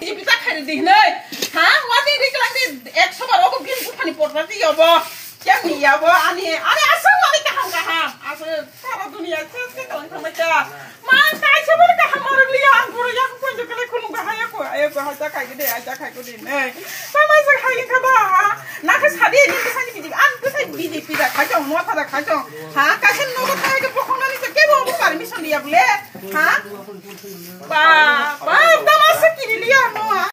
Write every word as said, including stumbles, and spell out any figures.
Pita khairi di hinoi. Ha? Wadi ri klang di ekso bar obo bin buphani porda di obo. Kya ni ya bo ani, ani asal mani kaham kaham. Asal sara dunia se se kalang thangma kya. Ma kaisa bar kaham aro liya ang pura yak pun jokale kunu kahaya ko ayo ko haja khai de haja khai ko di nei. Sama se khai kha ba. Na kha sadi ni bisani bidi an bisani bidi pida khajo mo thara khajo. Ha kaisa nogo thai ke bokhong nani se kebo permission liya bole. Ha? Ba, ba, tamasa kiri liya no, ha?